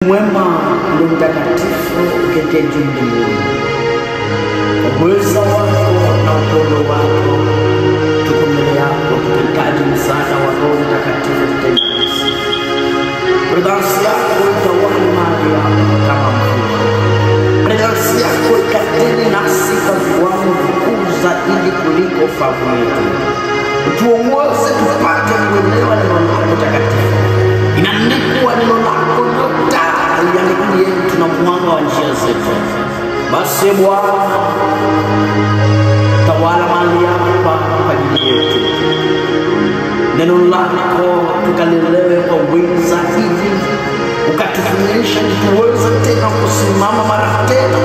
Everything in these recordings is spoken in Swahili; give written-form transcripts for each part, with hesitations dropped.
Mwema ndio mtakatifu uketie juu mbinguni. Uweza wako na upendo wako tuko mbele yako tukihitaji msaada wa Roho Mtakatifu kutenda nasi. Presence yako itawale mahali hapa kama mvua. Presence yako ikatende nasi kwa viwango vikuu zaidi kuliko fahamu yetu. Utuongoze tupate kuelewa neno lako takatifu. Inaandikwa neno lako ndio taa ya miguu yetu na mwanga wa njia zetu. Basi Bwana, tawala mahali hapa kwa ajili yetu. Neno lako tukalielewe kwa wingi zaidi, ukatufundisha tuweze tena kusimama mara tena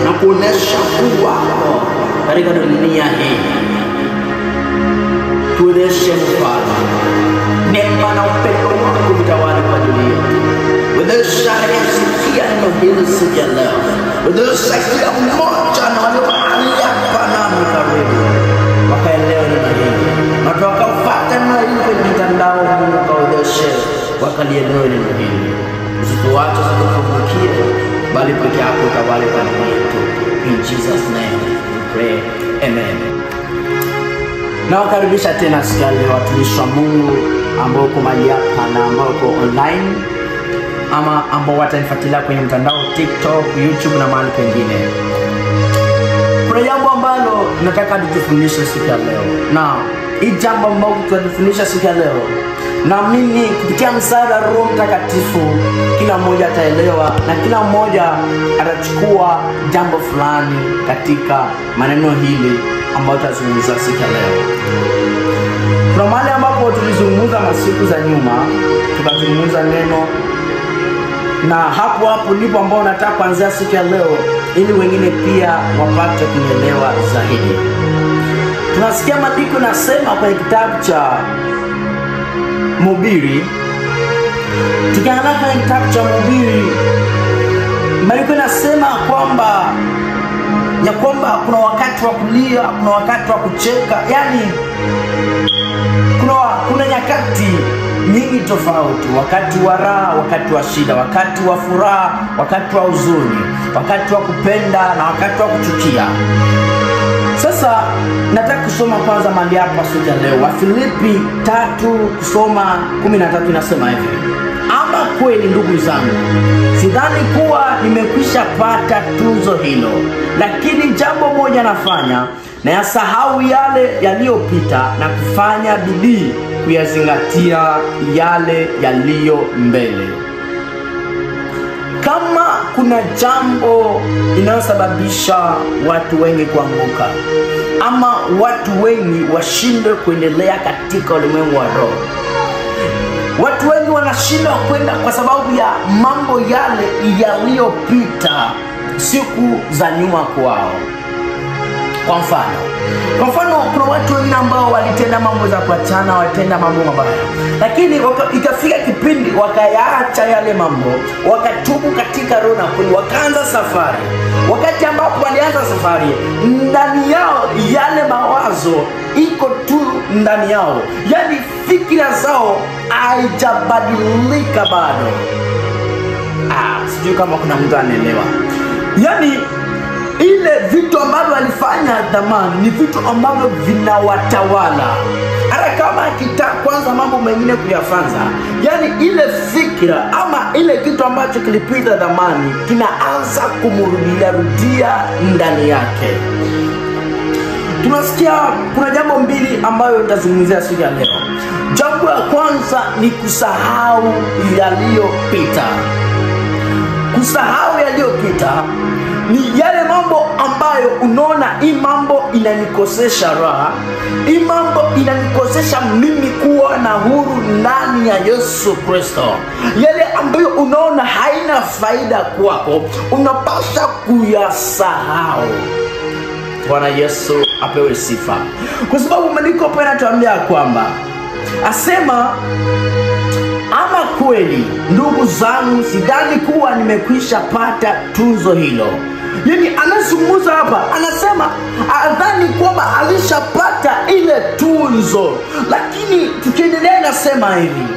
na kuonesha ukuu wako katika dunia hii. Tuwezeshe Mfalme, neema na upendo wako vitawale kwa ajili yetu. Wezesha atakayesikia neno hili siku ya leo, wezesha kila mmoja na walio mahali hapa nami karibu wakaelewa neno hili, na watakaofuata neno hili kwenye mitandao, Mungu kawezeshe wakalielewe neno hili. Usituache usitupungukie, bali peke yako utawale kwa ajili yetu. In Jesus name we pray, amen. Nawakaribisha tena siku ya leo watumishi wa Mungu ambao uko mahali hapa na ambao uko online ama ambao watanifuatilia kwenye mtandao TikTok, YouTube na mahali pengine. Kuna jambo ambalo nataka nitufundishe siku ya leo. Na hii jambo ambalo tutajifundisha siku ya leo, naamini kupitia msaada wa Roho Mtakatifu kila mmoja ataelewa na kila mmoja atachukua jambo fulani katika maneno hili ambayo tutazungumza siku ya leo. Kuna mahali ambapo tulizungumza masiku za nyuma, tukazungumza neno, na hapo hapo ndipo ambao nataka kuanzia siku ya leo ili wengine pia wapate kunielewa zaidi. Tunasikia maandiko nasema kwenye kitabu cha Mhubiri. Tukiangalia kwenye kitabu cha Mhubiri, maandiko nasema kwamba ya kwamba kuna wakati wa kulia, kuna wakati wa kucheka, yani kuna nyakati nyingi tofauti, wakati wa raha, wakati wa shida, wakati wa furaha, wakati wa huzuni, wakati wa kupenda na wakati wa kuchukia. Sasa nataka kusoma kwanza mahali hapa siku ya leo. Wafilipi 3:13 inasema hivi: ama kweli ndugu zangu, sidhani kuwa nimekwisha pata tuzo hilo, lakini jambo moja nafanya, na yasahau yale yaliyopita na kufanya bidii kuyazingatia yale yaliyo mbele. Kama kuna jambo inayosababisha watu wengi kuanguka ama watu wengi washindwe kuendelea katika ulimwengu wa roho, watu wengi wanashindwa kwenda kwa sababu ya mambo yale yaliyopita siku za nyuma kwao. Kwa mfano kuna watu wengine ambao walitenda mambo za kuachana, walitenda mambo mabaya, lakini ikafika kipindi wakayaacha yale mambo, wakatubu katika roho na kweli, wakaanza safari. Wakati ambapo walianza safari, ndani yao yale mawazo iko tu ndani yao, yani fikra zao haijabadilika bado. Sijui kama kuna mtu anaelewa. Yani ile vitu ambavyo walifanya zamani ni vitu ambavyo vinawatawala. Hata kama akitaka kwanza mambo mengine kuyafanza, yani ile fikra ama ile kitu ambacho kilipita zamani kinaanza kumrudia rudia ndani yake. Tunasikia kuna jambo mbili ambayo nitazungumzia siku ya leo. Jambo la kwanza ni kusahau yaliyopita. Kusahau yaliyopita ni yale mambo ambayo unaona hii mambo inanikosesha raha, hii mambo inanikosesha mimi kuwa na huru ndani ya Yesu Kristo. Yale ambayo unaona haina faida kwako, unapaswa kuyasahau. Bwana Yesu apewe sifa. Kwa sababu maandiko hapa yanatuambia kwamba asema, ama kweli ndugu zangu, sidhani kuwa nimekwisha pata tuzo hilo. Yani anazungumza hapa, anasema adhani kwamba alishapata ile tunzo, lakini tukiendelea inasema hivi: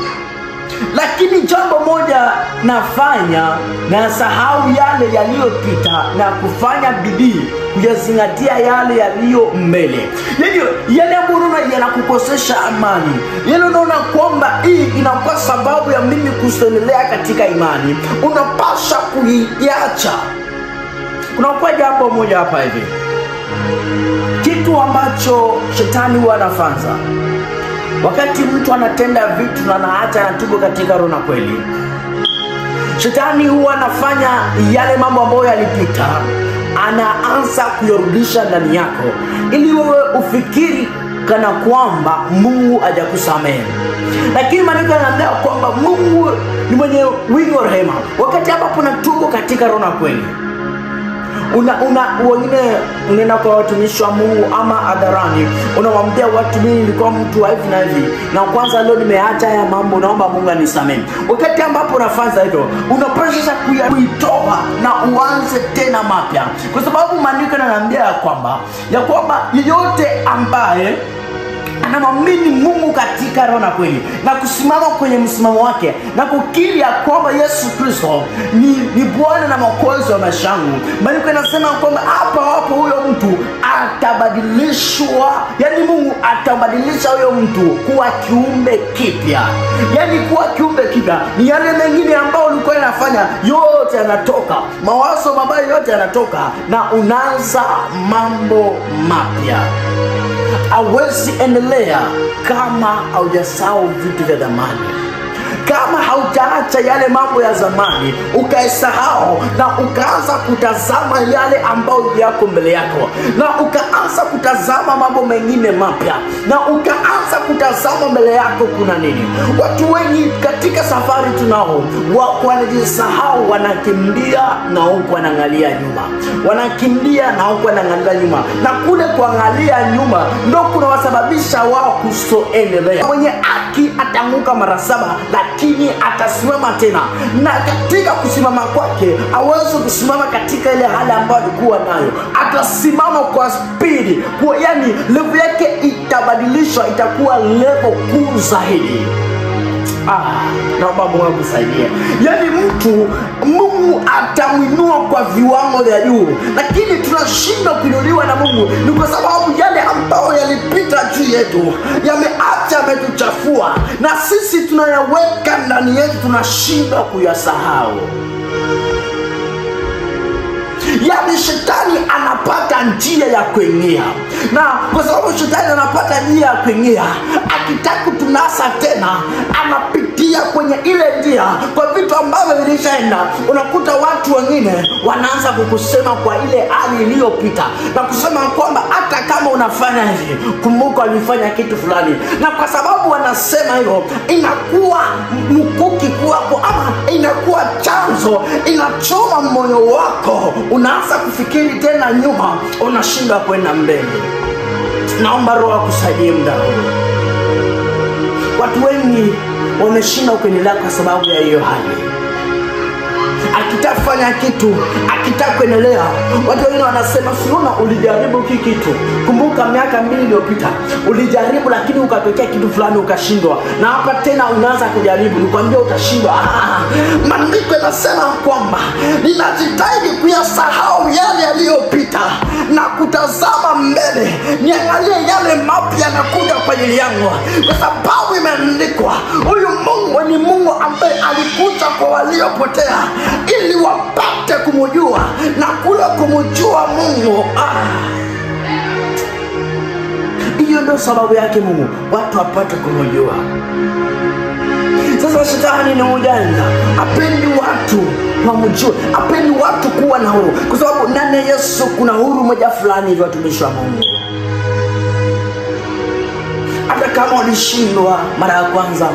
Lakini jambo moja nafanya, nasahau yale yaliyopita na kufanya bidii kuyazingatia yale yaliyo mbele. Yaani yale ambayo unaona yanakukosesha amani, yale unaona kwamba hii inakuwa sababu ya mimi kuendelea katika imani, unapaswa kuiacha. Kunakuwa jambo moja hapa hivi, kitu ambacho shetani huwa anafanya wakati mtu anatenda vitu na anaacha anatubu katika roho na kweli, shetani huwa anafanya yale mambo ambayo yalipita, anaanza kuyarudisha ndani yako ili wewe ufikiri kana kwamba Mungu hajakusamehe. Lakini maandiko yanaambia kwamba Mungu ni mwenye wingi wa rehema. Wakati ambapo unatubu katika roho na kweli, una wengine unaenda kwa watumishi wa Mungu ama hadharani, unawaambia watu mimi nilikuwa mtu wa hivi na hivi, na kwanza leo nimeacha haya mambo, naomba Mungu anisamehe. Wakati ambapo unafanya hivyo, unapaswa kuitoa na uanze tena mapya, kwa sababu maandiko yananiambia ya kwamba yeyote ambaye anamwamini Mungu katika roho na kweli na kusimama kwenye msimamo wake na kukiri ya kwamba Yesu Kristo ni Bwana na Mwokozi wa maisha yangu, maandiko yanasema kwamba hapa hapo huyo mtu atabadilishwa, yani Mungu atabadilisha huyo mtu kuwa kiumbe kipya. Yani kuwa kiumbe kipya ni yale mengine ambayo ulikuwa unafanya yote yanatoka, mawazo mabaya yote yanatoka, na unaanza mambo mapya. Hauwezi endelea kama haujasahau vitu vya zamani, kama hautaacha yale mambo ya zamani ukaisahau na ukaanza kutazama yale ambayo yako mbele yako, na ukaanza kutazama mambo mengine mapya, na ukaanza kutazama mbele yako kuna nini. Watu wengi katika safari tunao wanajisahau, wanakimbia na huku wanaangalia nyuma, wanakimbia na huku wanaangalia nyuma, na kule kuangalia nyuma ndio kunawasababisha wao kusoendelea. Mwenye haki ataanguka mara 7, lakini atasimama tena, na katika kusimama kwake hawezi kusimama katika ile hali ambayo alikuwa nayo, atasimama kwa spidi, kwa yani level yake itabadilishwa, itakuwa level kuu zaidi. Naomba Mungu akusaidie. Yani mtu Mungu atamuinua kwa viwango vya juu, lakini tunashindwa kuinuliwa na Mungu ni kwa sababu yale ambayo yalipita juu yetu yameacha, yametuchafua, na sisi tunayaweka ndani yetu, tunashindwa kuyasahau. Yani shetani anapata njia ya kuingia, na kwa sababu shetani anapata njia ya kuingia, akitaka kutunasa tena anapitia kwenye ile njia kwa vitu ambavyo vilishaenda. Unakuta watu wengine wanaanza kukusema kwa ile hali iliyopita na kusema kwamba hata kama unafanya hivi, kumbuka ulifanya kitu fulani. Na kwa sababu wanasema hivyo, inakuwa mkuki kwako, ama inakuwa chanzo, inachoma moyo wako, unaanza kufikiri tena nyuma, unashindwa kwenda mbele. Naomba Roho akusaidie muda huu. Watu wengi wameshindwa kuendelea kwa sababu ya hiyo hali. Akitafanya kitu, akitaka kuendelea, watu wengine wanasema siona ulijaribu hiki kitu, kumbuka miaka 2 iliyopita ulijaribu lakini ukatokea kitu fulani ukashindwa, na hapa tena unaanza kujaribu, nikwambia utashindwa. Maandiko yanasema kwamba ninajitahidi kuyasahau yale yaliyopita na kutazama mbele, niangalie yale mapya yanakuja kwa ajili yangu, kwa sababu imeandikwa huyu Mungu ni Mungu ambaye alikuja kwa waliopotea ili wapate kumjua, na kule kumjua Mungu. Hiyo ndio sababu yake Mungu, watu wapate kumjua. Sasa shetani ni mjanja, hapendi watu wamjue, hapendi watu kuwa na huru, kwa sababu ndani ya Yesu kuna huru moja fulani hivi, watumishi wa Mungu. Hata kama ulishindwa mara ya kwanza,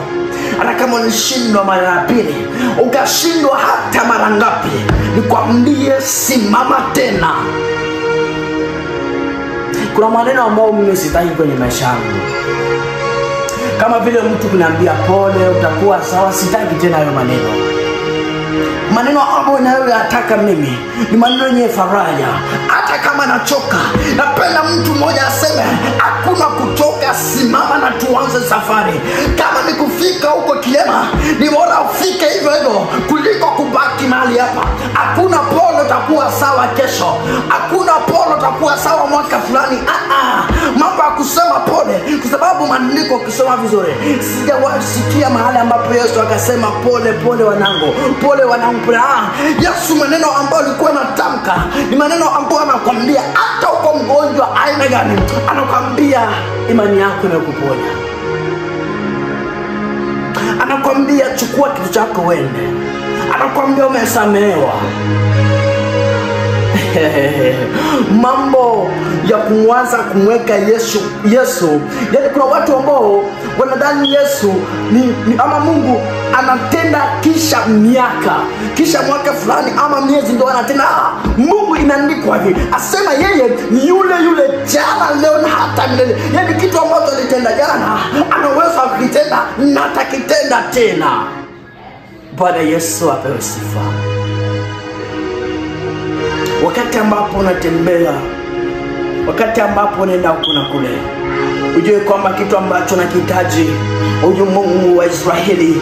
hata kama ulishindwa mara ya pili, ukashindwa hata mara ngapi, nikwambie simama tena. Kuna maneno ambayo mimi sitaki kwenye maisha yangu, kama vile mtu kuniambia pole, utakuwa sawa, sitaki tena hayo maneno. Maneno ambayo ninayoyataka mimi ni maneno yenye faraja. Hata kama nachoka, napenda mtu mmoja aseme hakuna kuchoka, simama na tuanze safari. Kama ni kufika huko kilema, ni bora ufike hivyo hivyo kuliko kubaki mahali hapa. Hakuna pole utakuwa sawa kesho, hakuna pole utakuwa sawa mwaka fulani. Mambo ya kusema pole, kwa sababu maandiko ukisoma vizuri, sijawasikia mahali ambapo Yesu akasema pole pole wanangu, pole wanangu. Yesu maneno ambayo alikuwa anatamka ni maneno ambayo anakuambia hata uko mgonjwa aina gani, anakuambia imani yako imekuponya. Anakuambia chukua kitu chako uende. Anakuambia umesamehewa. Mambo ya kumwaza kumweka Yesu. Yaani kuna watu ambao wanadhani Yesu ni ama Mungu anatenda kisha miaka, kisha mwaka fulani ama miezi ndio anatenda. Mungu imeandikwa hivi, asema yeye ni yule yule jana, leo na hata milele. Yaani kitu ambacho alitenda jana anaweza kukitenda na atakitenda tena. Bwana Yesu apewe sifa. Wakati ambapo unatembea, wakati ambapo unaenda huku na kule, ujue kwamba kitu ambacho nakihitaji, huyu Mungu wa Israeli,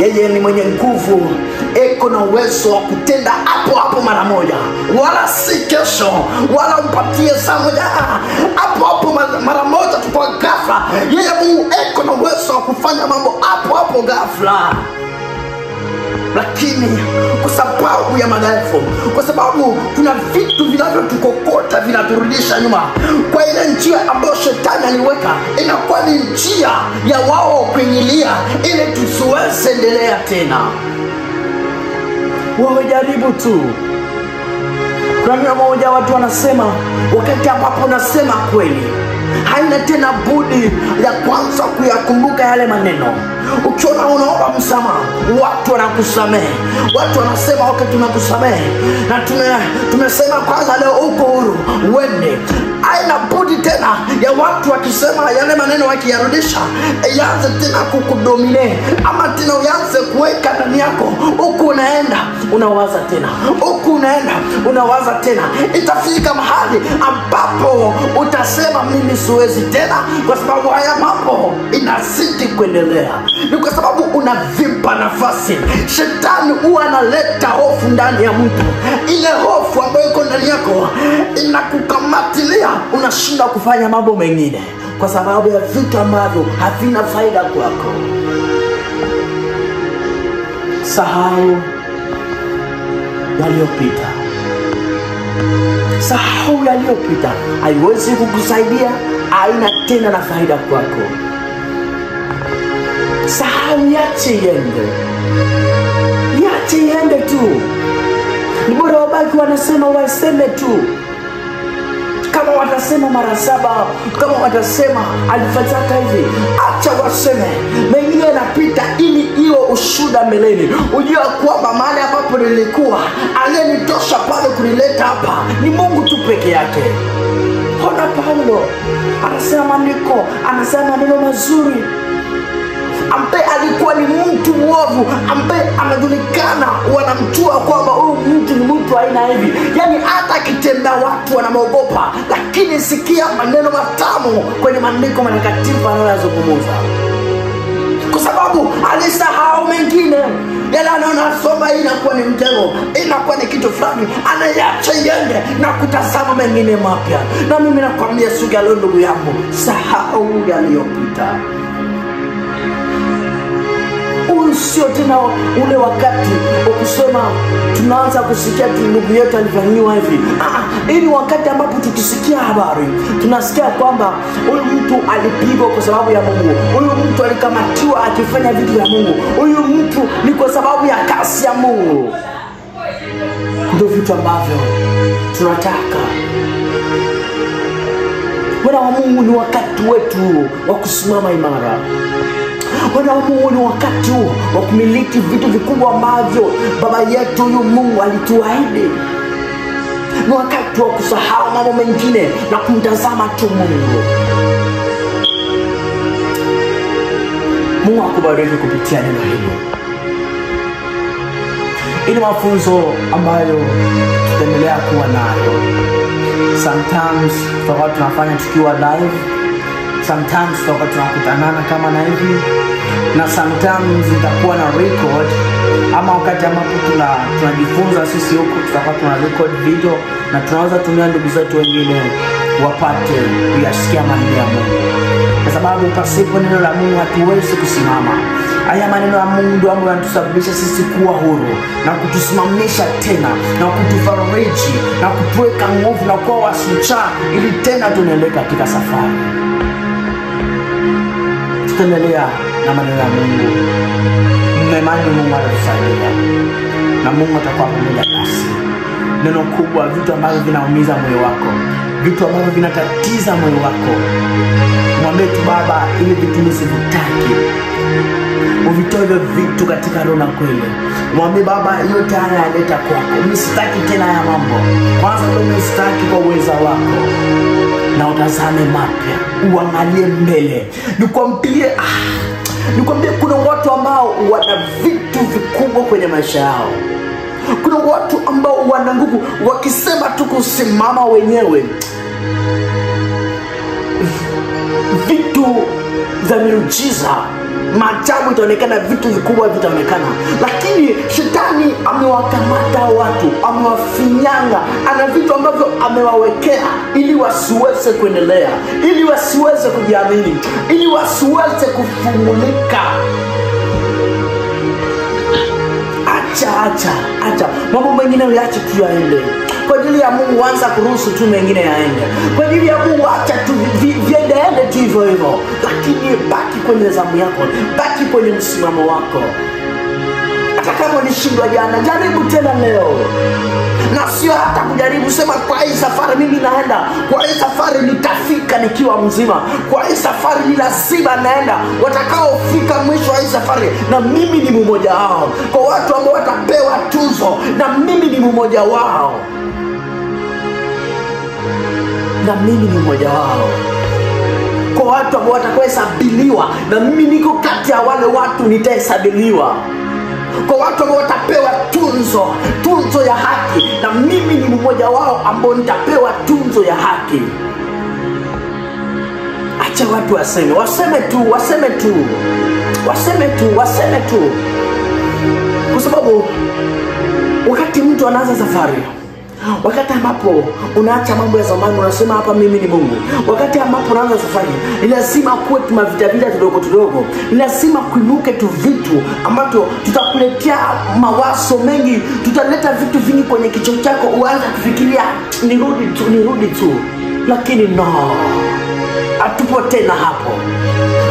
yeye ni mwenye nguvu, eko na uwezo wa kutenda hapo hapo mara moja, wala si kesho, wala umpatie saa moja. Hapo hapo mara moja tu kwa ghafla. Yeye Mungu eko na uwezo wa kufanya mambo hapo hapo ghafla. Lakini kwa sababu ya madhaifu, kwa sababu kuna vitu vinavyotukokota vinaturudisha nyuma kwa ile njia ambayo shetani aliweka, inakuwa ni njia ya wao kuingilia ili tusiweze endelea tena. Wamejaribu tu. Kuna mara moja watu wanasema, wakati ambapo unasema kweli, haina tena budi ya kwanza kuyakumbuka yale maneno. Ukiona unaomba msamaha, watu wanakusamehe. Watu wanasema wakati tunakusamehe na tumesema kwanza leo uko huru, uende. Haina budi tena ya watu wakisema yale maneno wakiyarudisha, yaanze tena kukudomine, ama tena uanze kuweka ndani yako. Huku unaenda unawaza tena, huku unaenda unawaza tena. Itafika mahali ambapo utasema mimi siwezi tena, kwa sababu haya mambo inazidi kuendelea. Ni kwa sababu unavipa nafasi. Shetani huwa analeta hofu ndani ya mtu. Ile hofu ambayo iko ndani yako inakukamatilia, unashindwa kufanya mambo mengine kwa sababu ya vitu ambavyo havina faida kwako. Sahau yaliyopita. Sahau yaliyopita, haiwezi kukusaidia, haina tena na faida kwako. Sahau, iache iende. Iache iende tu. Ni bora wabaki wanasema, waseme tu. Kama watasema mara 7, kama watasema alifanyaka hivi, acha waseme. Mengine yanapita ili iwe ushuhuda mbeleni. Ujue kwamba mahali ambapo nilikuwa, aliyenitosha pale kunileta hapa ni Mungu tu peke yake. Ona Paulo anasema maandiko, anasema maneno mazuri, ambaye alikuwa ni mtu mwovu, ambaye anajulikana, wanamjua kwamba huyu mtu ni mtu aina hivi, yaani hata akitenda watu wanamuogopa. Lakini sikia maneno matamu kwenye maandiko matakatifu anayozungumza, kwa sababu alisahau mengine yale. Anaona soma hii inakuwa ni mtego, inakuwa ni kitu fulani, anayaacha iende na kutazama mengine mapya. Na mimi nakwambia siku ya leo ndugu yangu, sahau yaliyopita. Sio tena ule wakati wa kusema tunaanza kusikia ndugu yetu alifanyiwa hivi. Hii ni wakati ambapo tukisikia habari tunasikia kwamba huyu mtu alipigwa kwa sababu ya Mungu, huyu mtu alikamatiwa akifanya vitu vya Mungu, huyu mtu ni kwa sababu ya kasi ya Mungu. Ndio vitu ambavyo tunataka. Wana wa Mungu, ni wakati wetu wa kusimama imara. Wana wa Mungu, ni wakati wa kumiliki vitu vikubwa ambavyo baba yetu huyu Mungu alituahidi. Ni wakati wa kusahau mambo mengine na kumtazama tu Mungu. Mungu akubariki kupitia neno hili. Ili mafunzo ambayo tutaendelea kuwa nayo. Sometimes tutakuwa tunafanya tukiwa live, sometimes tutakuwa tunakutanana kama na hivi, na sometimes nitakuwa na record, ama wakati ambapo tunajifunza sisi huku tutakuwa tuna record video na tunaweza tumia ndugu zetu wengine wapate kuyasikia maneno ya Mungu, kwa sababu pasipo neno la Mungu hatuwezi kusimama. Haya maneno ya Mungu ndio ambayo yanatusababisha sisi kuwa huru na kutusimamisha tena na kutufariji na kutuweka nguvu na kuwa washujaa, ili tena tuendelee katika safari. Tutaendelea na maneno ya Mungu. Na imani Mungu atatusaidia na Mungu atakuwa pamoja nasi. Neno kubwa, vitu ambavyo vinaumiza moyo wako, vitu ambavyo vinatatiza moyo wako, mwambie tu Baba, ili vitu nisivitaki. Uvitoe vitu katika roho na kweli. Mwambie Baba, yote haya yaleta kwako, mimi sitaki tena haya mambo. Kwanza mimi sitaki kwa uweza wako. Na utazame mapya, uangalie mbele. Nikwambie kuna watu ambao wana vitu vikubwa kwenye maisha yao. Kuna watu ambao wana nguvu, wakisema tu kusimama wenyewe, vitu za miujiza, maajabu itaonekana, vitu vikubwa vitaonekana. Lakini shetani amewakamata watu, amewafinyanga, ana vitu ambavyo amewawekea ili wasiweze kuendelea, ili wasiweze kujiamini, ili wasiweze kufungulika. Acha mambo mengine uyache tu yaende. Kwa ajili ya Mungu anza kuruhusu tu mengine yaende. Kwa ajili ya Mungu acha tu viende tu hivyo hivyo. Lakini baki kwenye zamu yako, baki kwenye msimamo wako. Hata kama ulishindwa jana, jaribu tena leo. Na sio hata kujaribu, sema kwa hii safari mimi naenda, kwa hii safari nitafika nikiwa mzima, kwa hii safari ni lazima naenda. Watakaofika mwisho wa hii safari, na mimi ni mmoja wao. Kwa watu ambao watapewa tuzo, na mimi ni mmoja wao. Na mimi ni mmoja wao. Kwa watu ambao watakaohesabiliwa, na mimi niko kati ya wale watu nitahesabiliwa. Kwa watu ambao watapewa tunzo ya haki, na mimi ni mmoja wao ambao nitapewa tunzo ya haki. Acha watu waseme, waseme tu, waseme tu, waseme tu, waseme tu. Kwa sababu wakati mtu anaanza safari, wakati ambapo unaacha mambo ya zamani, unasema hapa mimi ni Mungu. Wakati ambapo unaanza safari, ni lazima kuwe tumavita vita tudogo tudogo. Ni lazima kuinuke tu vitu ambapo tutakuletea mawazo mengi, tutaleta vitu vingi kwenye kichwa chako, uanze kufikiria nirudi tu, nirudi tu. Lakini no, hatupo tena hapo.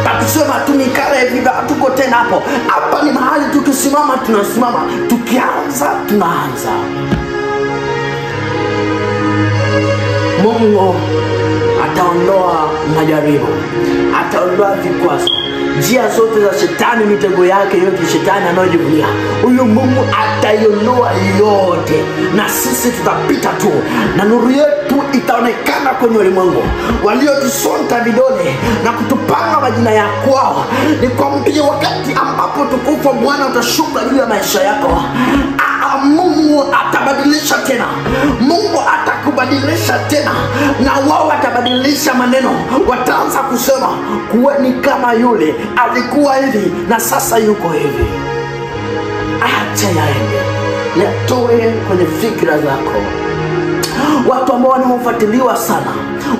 Pakusema tu nikale hivi, hatuko tena hapo. Hapa ni mahali tukisimama tunasimama, tukianza tunaanza. Mungu ataondoa majaribu, ataondoa vikwazo, njia zote za shetani, mitego yake yote shetani anayojivunia, huyu Mungu ataiondoa yote, na sisi tutapita tu, na nuru yetu itaonekana kwenye ulimwengu. Waliotusonta vidole na kutupanga majina ya kwao, nikwambie wakati ambapo tukufu Bwana utashuka juu ya maisha yako, Mungu atabadilisha tena. Mungu atakubadilisha tena, na wao watabadilisha maneno. Wataanza kusema kuweni kama yule alikuwa hivi na sasa yuko hivi. Acha yaende, yatoe kwenye fikra zako. Watu ambao wanaofuatiliwa sana,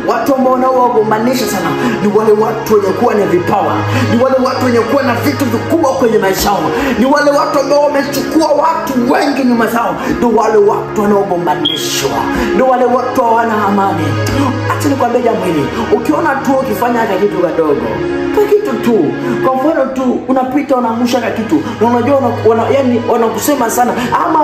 watu ambao wanaogombanisha sana, ni wale watu wenye kuwa na vipawa, ni wale watu wenye kuwa na vitu vikubwa kwenye maisha yao, ni wale watu ambao wamechukua watu wengi nyuma zao, ni wale watu wanaogombanishwa, ni wale watu hawana amani. Acha nikwambie jambo hili, ukiona tu ukifanya hata kitu kadogo, kwa kitu tu, kwa mfano tu unapita unaangusha kitu, na unajua yani wanakusema sana, ama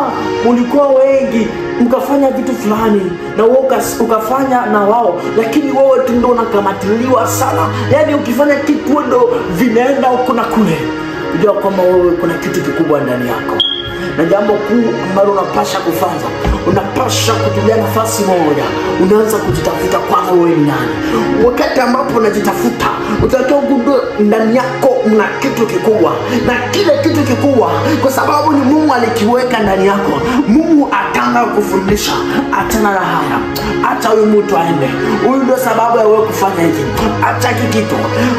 ulikuwa wengi mkafanya vitu fulani na wewe ukafanya na wao, lakini wewe tu ndio unakamatiliwa sana. Yani ukifanya kitu ndio vinaenda huko na kule. Unajua kwamba wewe kuna kitu kikubwa ndani yako. Na jambo kuu ambalo unapasha kufanya, unapasha kutulia nafasi moja, unaanza kujitafuta kwanza wewe ni nani. Wakati ambapo unajitafuta, utakiwa kugundua ndani yako mna kitu kikubwa, na kile kitu kikubwa kwa sababu ni Mungu alikiweka ndani yako. Mungu ataanza kukufundisha, achana na haya, acha huyu mtu aende, huyu ndio sababu ya wewe kufanya hiki, acha hiki kitu.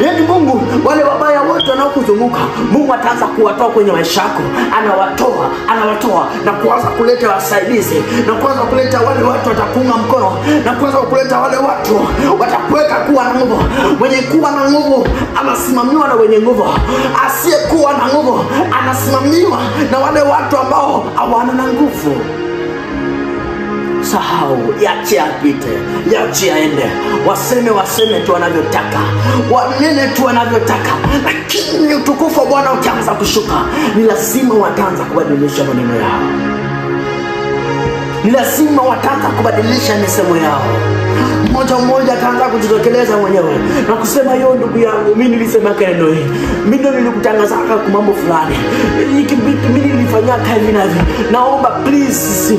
Yaani Mungu, wale wabaya wote wanaokuzunguka, Mungu ataanza kuwatoa kwenye maisha yako. Anawatoa, anawatoa na kuanza kuleta wasaidizi, na kuanza kuleta wale watu watakuunga mkono, na kuanza kuleta wale watu watakuweka kuwa na nguvu. Mwenye kuwa na nguvu anasimamiwa na wenye nguvu, asiyekuwa na nguvu anasimamiwa na wale watu ambao hawana na nguvu. Sahau, yache apite, yache aende, waseme waseme tu wanavyotaka, wanene tu wanavyotaka, lakini utukufu wa Bwana ukianza kushuka, ni lazima wataanza kubadilisha maneno yao, ni lazima wataanza kubadilisha misemo yao. Mmoja mmoja ataanza kujitokeleza mwenyewe na kusema, yo ndugu yangu, mimi nilisema neno hili, mimi ndio nilikutangaza kwa mambo fulani, hiki mimi nilifanyia hivi na hivi, naomba please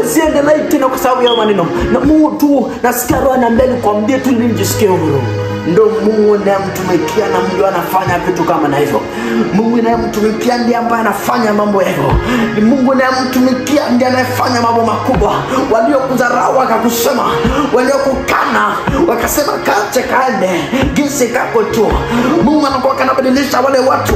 siendelee tena kwa sababu ya maneno. Na Mungu tu nasikia roho ananiambia nikwambie tu ili nijisikie huru. Ndo Mungu anayemtumikia na mtu anafanya vitu kama na hivyo. Mungu anayemtumikia ndiye ambaye anafanya mambo ya hivyo. Ni Mungu anayemtumikia ndiye anayefanya mambo makubwa. Waliokudharau wakakusema, waliokukana wakasema kache kaende, gisi kako tu. Mungu anakuwa anabadilisha wale watu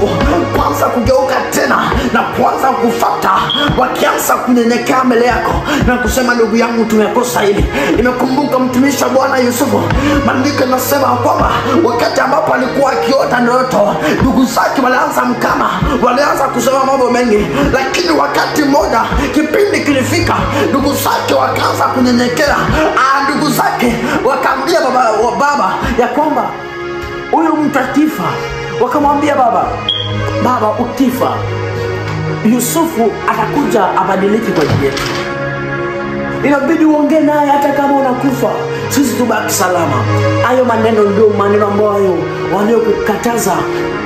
kwanza kugeuka tena na kuanza kufuata, wakianza kunyenyekea mbele yako na kusema, ndugu yangu tumekosa hili. Nimekumbuka mtumishi wa Bwana Yusufu, maandiko yanasema kwamba wakati ambapo alikuwa akiota ndoto, ndugu zake walianza mkama, walianza kusema mambo mengi, lakini wakati mmoja kipindi kilifika, ndugu zake wakaanza kunyenyekea. Ndugu zake wakaambia baba ya kwamba huyu mtu akifa, wakamwambia baba ukifa, Yusufu atakuja abadilike kwa ajili yetu. Inabidi uongee naye hata kama unakufa, sisi tubaki salama. Hayo maneno ndio maneno ambayo waliokukataza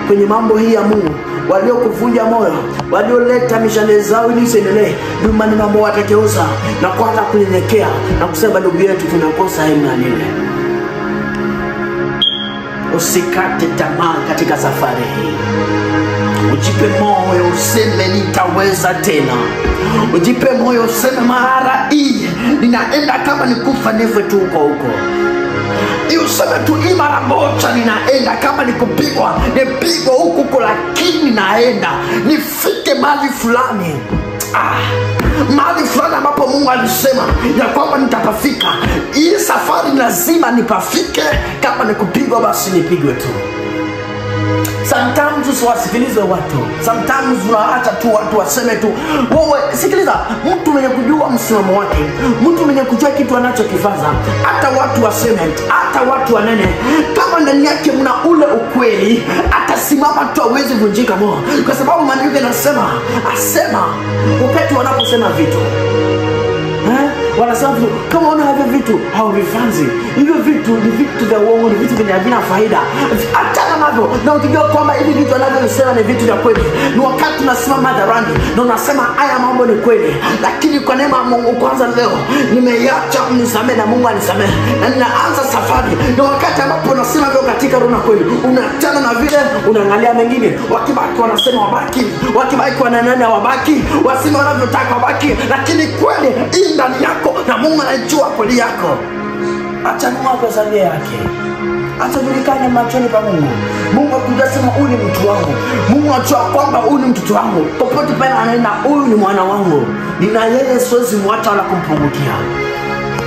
kwenye mambo hii ya Mungu, waliokuvunja moyo, walioleta mishale zao ili isiendelee, ndio maneno ambayo watakeuza na kuanza kunyenyekea na kusema, ndugu yetu tunakosa hili na lile. Usikate tamaa katika safari hii. Ujipe moyo useme nitaweza tena. Ujipe moyo useme mara hii ninaenda, kama nikufa nife tu huko huko. Useme tu hii mara moja ninaenda, kama nikupigwa nipigwa huko huko, lakini naenda nifike mahali fulani. Mahali fulani ambapo Mungu alisema ya kwamba nitapafika. Hii safari lazima nipafike, kama nikupigwa basi nipigwe tu. Sometimes usiwasikilize watu. Sometimes unaacha tu watu waseme tu. Wewe sikiliza, mtu mwenye kujua msimamo wake, mtu mwenye kujua kitu anachokifanya, hata watu waseme, hata watu wanene, kama ndani yake mna ule ukweli, atasimama tu, hawezi vunjika moyo. Kwa sababu maandiko yanasema, asema wakati wanaposema vitu, wanasema vitu, kama una hivyo vitu hauvifanzi, hivyo vitu ni vitu vya uongo, ni vitu vyenye havina faida, achana navyo. Na ukijua kwamba hivi vitu wanavyosema ni vitu vya kweli, ni wakati unasimama hadharani na unasema haya mambo ni kweli, lakini kwa neema ya Mungu kwanza leo nimeiacha, mnisamehe na Mungu anisamehe, na ninaanza safari. Na wakati ambapo unasema hivyo katika roho na kweli, unaachana na vile, unaangalia mengine, wakibaki wanasema wabaki, wakibaki wananena wabaki, wasema wanavyotaka wabaki, lakini kweli hii ndani yako na Mungu anajua kweli yako. Acha Mungu akuhesabie yake. Acha julikane machoni pa Mungu. Mungu akujua sema huyu ni mtu wangu. Mungu anajua kwamba huyu ni mtoto wangu. Popote pale anaenda, huyu ni mwana wangu. Nina yeye, siwezi muacha wala kumpungukia.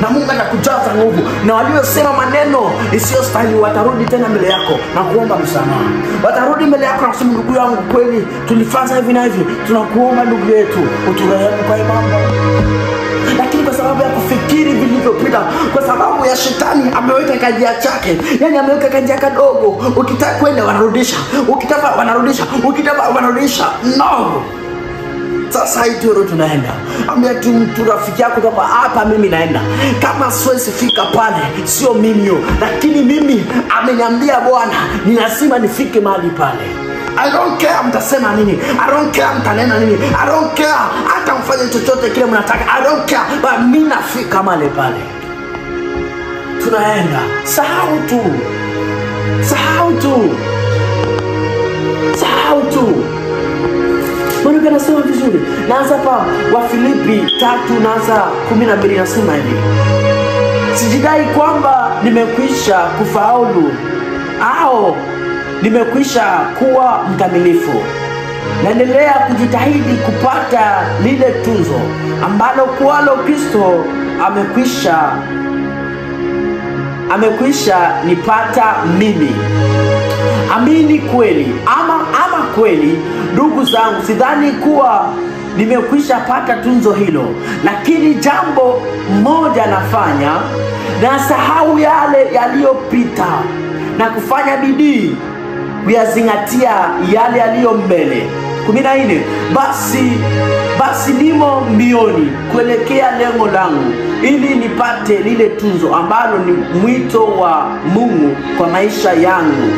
Na Mungu anakujaza nguvu. Na waliosema maneno isiyostahili watarudi tena mbele yako na kuomba msamaha. Watarudi mbele yako na kusema, ndugu yangu, kweli tulifanya hivi na hivi, tunakuomba ndugu yetu uturehemu kwa mambo. Lakini kwa sababu ya kufikiri vilivyopita, kwa sababu ya shetani ameweka kanjia chake, yani ameweka kanjia kadogo, ukitaka kwenda wanarudisha, ukitaka wanarudisha, ukitaka wanarudisha. No. Sasa hii ndio tunaenda. Ambia tu mtu rafiki yako kwamba hapa mimi naenda. Kama siwezi fika pale, sio mimi yo, lakini mimi ameniambia Bwana ni lazima nifike mahali pale. I don't care mtasema nini, I don't care mtanena nini, I don't care hata mfanye chochote kile mnataka, I don't care, but mimi nafika mahali pale. Tunaenda. Sahau tu. Sahau tu. Sahau tu. Maandiko yanasema vizuri. Naanza hapa Wafilipi 3 naanza 12 nasema hivi. Sijidai kwamba nimekwisha kufaulu au nimekwisha kuwa mkamilifu. Naendelea kujitahidi kupata lile tuzo ambalo kwalo Kristo amekwisha nipata mimi. Amini kweli, ama kweli ndugu zangu, sidhani kuwa nimekwisha pata tunzo hilo, lakini jambo moja nafanya, nasahau yale yaliyopita na kufanya bidii kuyazingatia yale yaliyo mbele. 14 basi nimo mbioni kuelekea lengo langu, ili nipate lile tunzo ambalo ni mwito wa Mungu kwa maisha yangu,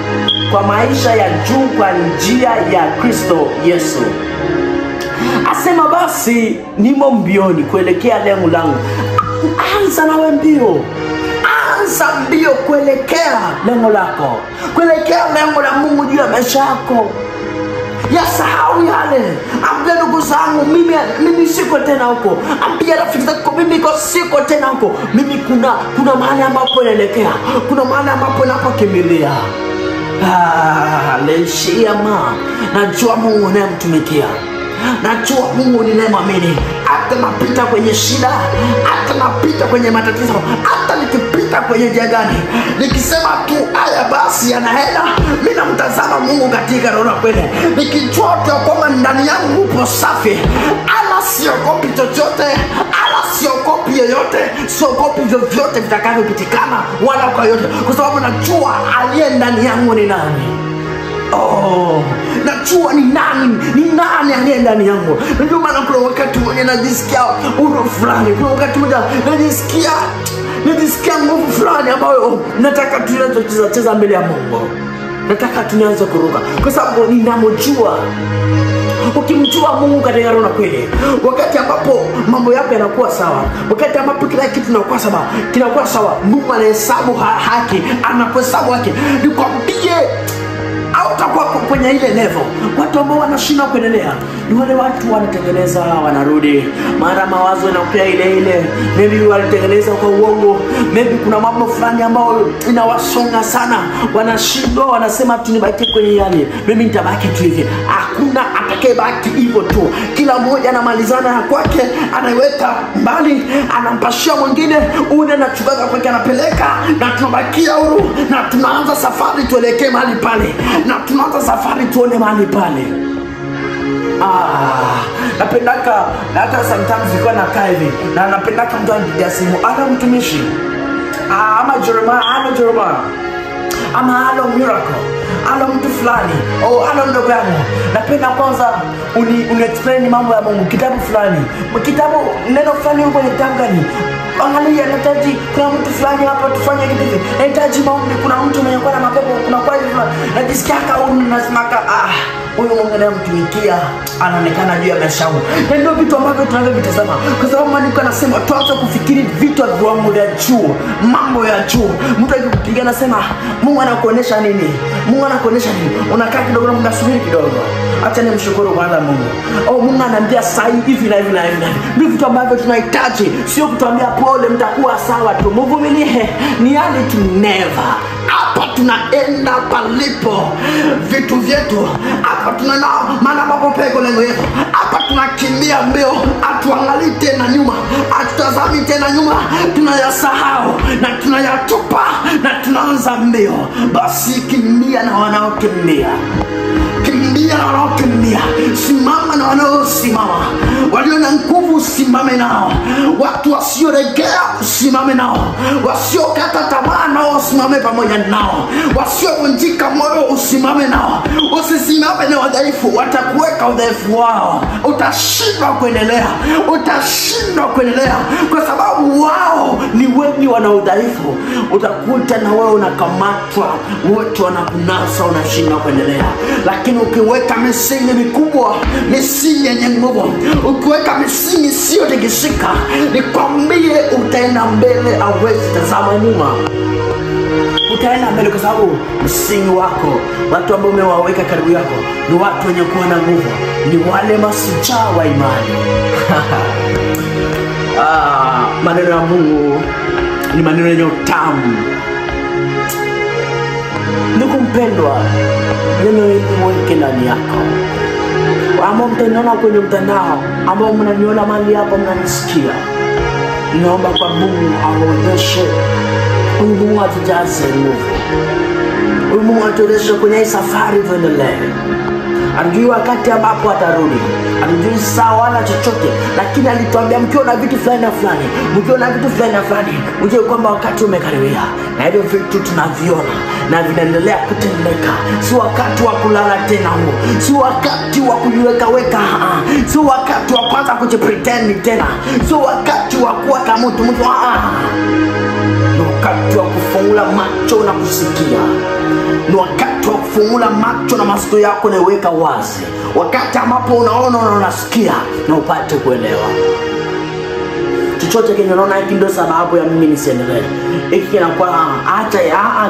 kwa maisha ya juu kwa njia ya Kristo Yesu. Asema basi nimo mbioni kuelekea lengo langu. Anza nawe mbio. Anza mbio kuelekea lengo lako, kuelekea lengo la Mungu juu ya maisha yako. Yasahau yale. Ambia ndugu zangu, mimi siko tena huko. Ambia rafiki zako, mimi siko tena huko. Mimi kuna mahali ambapo naelekea, kuna mahali ambapo napokimbilia. Leishiama. Najua Mungu ninayemtumikia, najua Mungu ninayemwamini. Hata napita kwenye shida, hata napita kwenye matatizo, hata nikipita kwenye njia gani, nikisema tu haya basi yanaenda, mimi namtazama Mungu katika roho na kweli, nikijua tu kwamba ndani yangu upo safi, ala siogopi chochote, ala siogopi yeyote, siogopi vyovyote vitakavyopitikana wala kwa yote, kwa sababu najua aliye ndani yangu ni nani. Oh, najua ni nani aliye ndani yangu. Ndio maana kuna wakati mmoja najisikia uru fulani, kuna wakati mmoja najisikia nguvu fulani ambayo nataka tuanze cheza mbele ya Mungu, nataka tuanze kuruka, kwa sababu ninamjua. Ukimjua Mungu katika roho na kweli, wakati ambapo mambo yako yanakuwa sawa, wakati ambapo kila kitu kinakuwa sawa, Mungu anahesabu haki, anakuhesabu haki. Nikwambie, hautakuwa kwenye ile level. Watu ambao wanashindwa kuendelea ni wale watu wanatengeneza, wanarudi mara mawazo yanakuwa ile ile, maybe walitengeneza kwa uongo, maybe kuna mambo fulani ambayo inawasonga sana, wanashindwa, wanasema tu nibaki kwenye yale, mimi nitabaki tu hivi. Hakuna atakayebaki hivyo tu. Kila mmoja anamalizana na kwake, anaiweka mbali, anampashia mwingine, une anachukua kwake, anapeleka, na tunabakia huru, na tunaanza safari tuelekee mahali pale, na tunaanza safari tuone mahali pale. Napendaka hata sometimes nilikuwa nakaa hivi, na napendaka mtu anipigia simu, ana mtumishi, ama Jeremiah, ana Jeremiah, ama alo miracle, alo mtu fulani, au alo ndogo yangu. Napenda kwanza uni explain mambo ya Mungu, kitabu fulani, kitabu neno fulani huko ni kitabu gani? Angalia, nahitaji kuna mtu fulani hapa tufanye kitu hivi. Nahitaji maombi, kuna mtu mwenye kwa na mapepo, kuna kwa hivi. Najisikia kama nasema huyu Mungu ninayemtumikia anaonekana juu ya maisha yangu. Na ndio vitu ambavyo tunavyovitazama. Kwa sababu maandiko yanasema tuanze kufikiri vitu vya viwango vya juu, mambo ya juu. Mtu akikupigia anasema Mungu anakuonesha nini? Mungu anakuonesha nini? Unakaa kidogo na Mungu asubiri kidogo. Acha nimshukuru kwanza Mungu. Oh, Mungu ananiambia saa hivi na hivi na hivi. Ndio vitu ambavyo tunahitaji, sio kutuambia pole mtakuwa sawa tu. Mvumilie. Ni hali tu never. Hapa tunaenda palipo vitu vyetu. Hapa tunaenda maana ambapo peko lengo yetu. Hapa tunakimbia mbio, hatuangalii tena nyuma, hatutazami tena nyuma, tunayasahau na tunayatupa na tunaanza mbio. Basi kimbia na wanaokimbia. Kimbia na wanaokimbia, simama na wanaosimama. Walio na nguvu usimame nao, watu wasioregea usimame nao, wasiokata tamaa nao usimame pamoja nao, wasiovunjika moyo usimame nao. Usisimame na wadhaifu, watakuweka udhaifu wao. Utashindwa kuendelea, utashindwa kuendelea, kwa sababu wao ni Wengi wana udhaifu, utakuta na wewe unakamatwa, wote wanakunasa, unashindwa kuendelea. Lakini ukiweka misingi mikubwa, misingi yenye nguvu, ukiweka misingi isiyotikisika, nikwambie utaenda mbele, hauwezi tazama nyuma. Utaenda mbele kwa sababu msingi wako, watu ambao umewaweka karibu yako ni watu wenye kuwa na nguvu, ni wale mashujaa wa imani. Maneno ya Mungu ni maneno yenye utamu. Ndugu mpendwa, neno hili mweke ndani yako. Ambao mtaniona kwenye mtandao, ambao mnaniona mahali hapa, mnanisikia, naomba kwa Mungu awawezeshe. Mungu atujaze nguvu. Mungu atuwezeshe kwenye safari tuendelee. Hatujui wakati ambapo atarudi, hatujui saa wala chochote, lakini alituambia mkiona vitu fulani na fulani, mkiona vitu fulani na fulani, mjue kwamba wakati umekaribia. Na hivyo vitu tunaviona na vinaendelea kutendeka. Si wakati wa kulala tena huo, si wakati wa kujiweka weka, si wakati wa kwanza kujipretend tena, si wakati wa kuwa kama mtu. Ni wakati wa kufungula macho na kusikia. Ni wakati wa kufungula macho na masikio yako na uweka wazi. Wakati ambapo unaona na unasikia na upate kuelewa. Chochote kenye unaona hiki ndio sababu ya mimi nisiendelee, hiki kinakuwa acha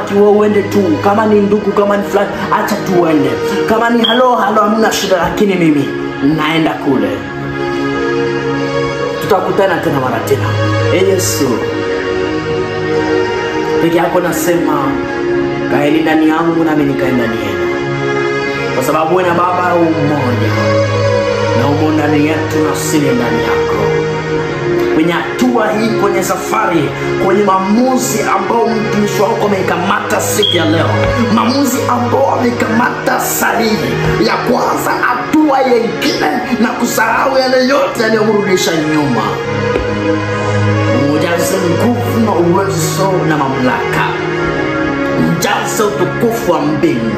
kiwe uende tu. Kama ni ndugu, kama ni fulani, acha tu uende. Kama ni halo halo, hamna shida, lakini mimi naenda kule. Tutakutana tena mara tena. Yesu peke yako nasema, kaeni ndani yangu nami nikae ndani yenu, kwa sababu wewe na Baba umoja, na umo ndani yetu na sisi ndani yako. Kwenye hatua hii, kwenye safari, kwenye maamuzi ambao mtumishi wako ameikamata siku ya leo, maamuzi ambao amekamata sahihi ya kwanza hatua nyingine na kusahau yale yote yaliyomrudisha nyuma, mjaze nguvu na uwezo na mamlaka, mjaze utukufu wa mbingu,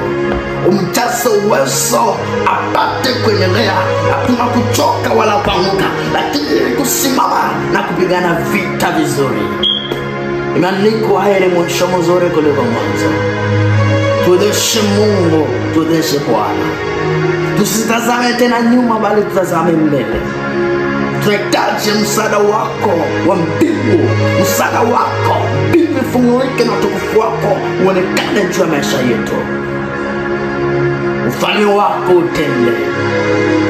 umjaze uwezo apate kuendelea. Hakuna kuchoka wala kuanguka, lakini kusimama na kupigana vita vizuri. Imeandikwa, heri mwisho mzuri kuliko mwanzo. Tuwezeshe Mungu, tuwezeshe Bwana, tusitazame tena nyuma, bali tutazame mbele. Tunahitaji msaada wako wa mbingu, msaada wako mbingu ifunguke na utukufu wako uonekane juu ya maisha yetu. Ufalme wako utende.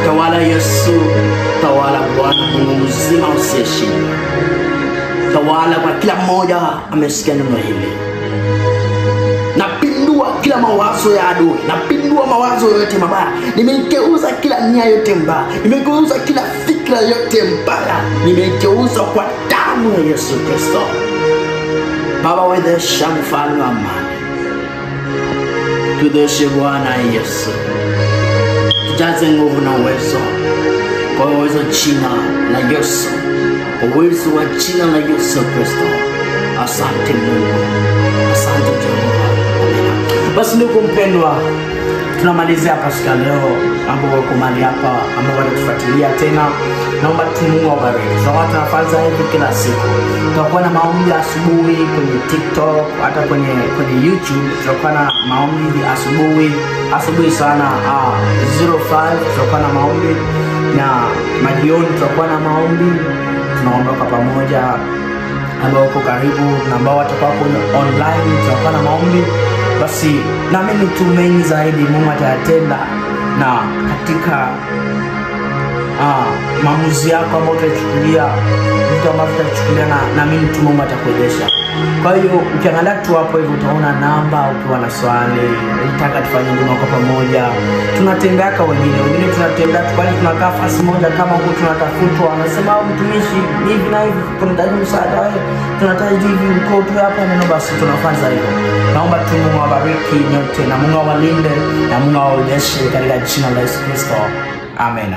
Tawala Yesu, tawala Bwana Mungu mzima usiyeshindwa. Tawala kwa kila mmoja amesikia neno hili. Napindua kila mawazo ya adui, napindua mawazo yote mabaya, nimegeuza kila nia yote mbaya, nimegeuza kila fikra yote mbaya, nimegeuza kwa damu ya Yesu Kristo. Baba, wezesha mfalme wa amani, tuwezeshe Bwana Yesu, tujaze nguvu na uwezo, kwa uwezo jina la Yesu, uwezo wa jina la Yesu Kristo. Asante Mungu, asante Jehova. Basi ndugu mpendwa, tunamalizia hapa siku ya leo. Ambao wako mahali hapa, ambao wanatufuatilia tena, naomba tu Mungu awabariki. Tutakuwa tunafanya hivi kila siku. Tutakuwa na maombi asubuhi kwenye TikTok, hata kwenye YouTube tutakuwa na maombi asubuhi sana 05 tutakuwa na maombi, na majioni tutakuwa na maombi. Tunaomba kwa pamoja, ambao wako karibu na ambao watakuwa online tutakuwa na maombi. Basi naamini tu mengi zaidi Mungu atayatenda, na katika maamuzi yako ambayo utachukulia, vitu ambavyo utachukulia, na naamini tu Mungu atakuwezesha. Kwa hiyo ukiangalia tu hapo hivi utaona namba, ukiwa na swali, unataka tufanye huduma kwa pamoja. Tunatembea kwa wengine tunatembea tu, bali tunakaa fasi moja kama huko tunatafutwa, wanasema mtumishi hivi na hivi, tunahitaji msaada wewe, tunahitaji hivi, uko tu hapa neno, basi tunafanya hivyo. Naomba tu Mungu awabariki nyote, na Mungu awalinde, na Mungu awawezeshe katika jina la Yesu Kristo. Amen.